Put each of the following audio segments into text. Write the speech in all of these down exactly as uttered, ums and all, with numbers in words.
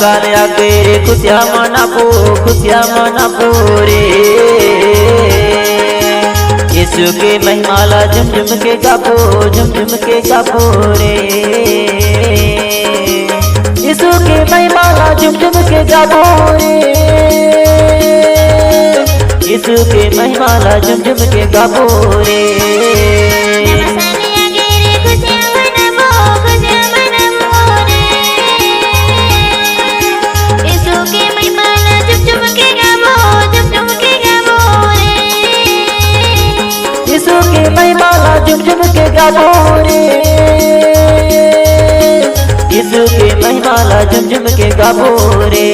साल आगे रे खुशियाँ मनाबो, खुशियाँ मनाबो रे। यीशु के महिमा ला झुमझुम के गाबो, झुमझुम के गाबो रे। यीशु के महिमा ला झुमझुम के गाबो रे। यीशु के महिमा ला झुमझुम के गाबो रे। यीशु के महिमा ला झुमझुम के गाबो रे। यीशु के महिमा ला झुमझुम के गाबो रे। यीशु के महिमा ला झुमझुम के गाबो रे।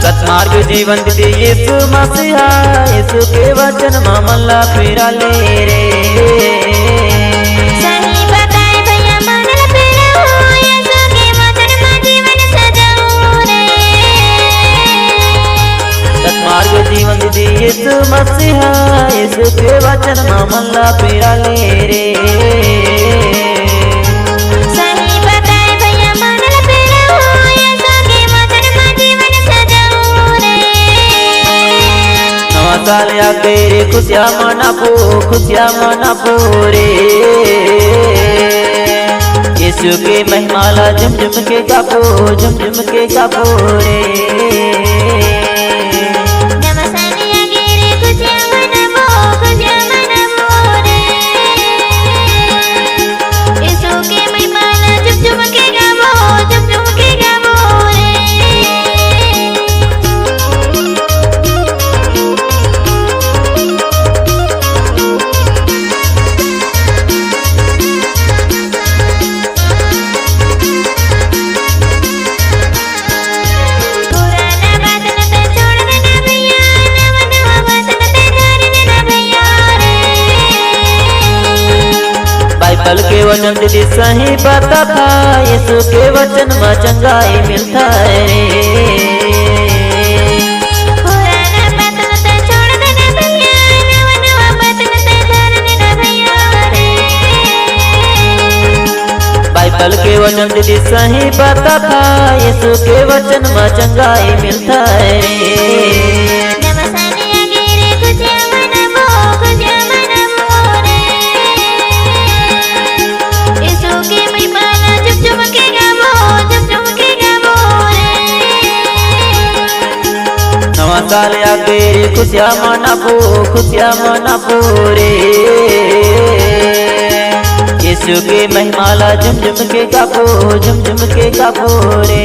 सतमार्ग जीवन दे यीशु मसीहा, यीशु के वचन मा मन ला फेरा ले रे। सही बताए भैया, मन ला फेरा हो, यीशु के वचन मा जीवन सजाओ रे। सतमार्ग जीवन दे यीशु मसीहा, यीशु के वचन मा मन ला फेरा ले रे। सही बताए भैया, मन ला फेरा हो, यीशु के वचन मा जीवन सजाओ रे। नवा साल आगे रे खुशियाँ मनाबो, खुशियाँ मनाबो रे। यीशु के महिमा ला झुमझुम के गाबो, झुमझुम के गाबो रे। बाइबल के वचन दीदी सही बताथा, यीशु के वचन मा चंगाई मिलथा रे। बाइबल के वचन दीदी सही बताथा, यीशु के वचन मा चंगाई मिलथा रे। नवा साल आगे रे खुशियाँ मनाबो, खुशियाँ मनाबो रे। यीशु के महिमा ला झुमझुम के गाबो, झुमझुम के गाबो रे।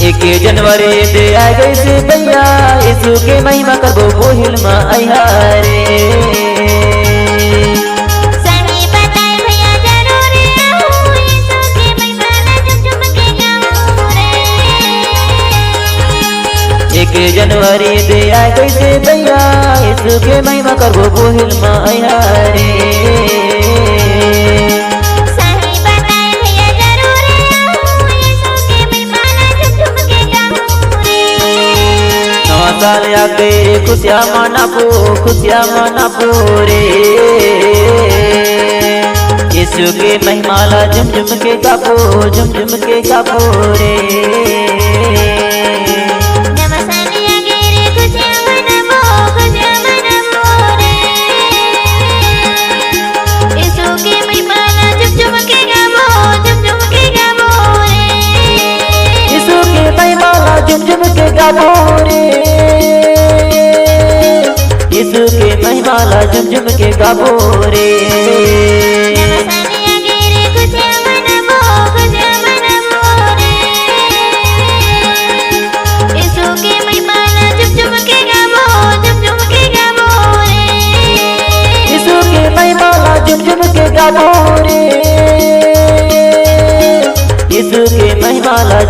एक जनवरी दे आ गइसे भैया, यीशु के महिमा करबो बोहिल मा अइहा रे। सही बताए भैया, जरूर आहूँ, यीशु के महिमा ला झुमझुम के गाहूँ रे। एक जनवरी दे आ गइसे भैया, यीशु के महिमा करबो बोहिल मा अइहा रे। सही बताए भैया, जरूर आहूँ, यीशु के महिमा ला झुमझुम के गाहूँ रे। नवा साल आगे खुशियाँ मनाबो, खुशियाँ मनाबो रे। यीशु के महिमा ला झुमझुम के गाबो, झुमझुम के गाबो रे। यीशु के महिमा ला झुमझुम के गाबो रे। यीशु के महिमा ला झुमझुम के गाबो रे। यीशु के महिमा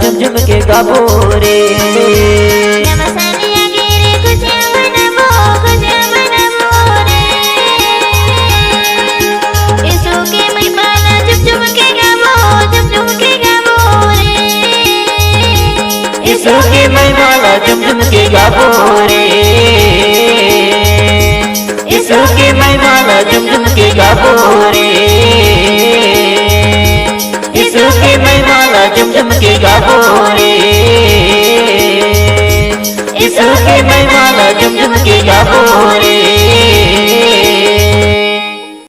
झुम झुम के गाबो रे। यीशु के महिमा ला झुम झुम के गाबो रे। यीशु के महिमा ला झुम झुम के गाबो रे। यीशु के महिमा ला झुम झुम के गाबो रे। यीशु के महिमा ला झुम झुम के गाबो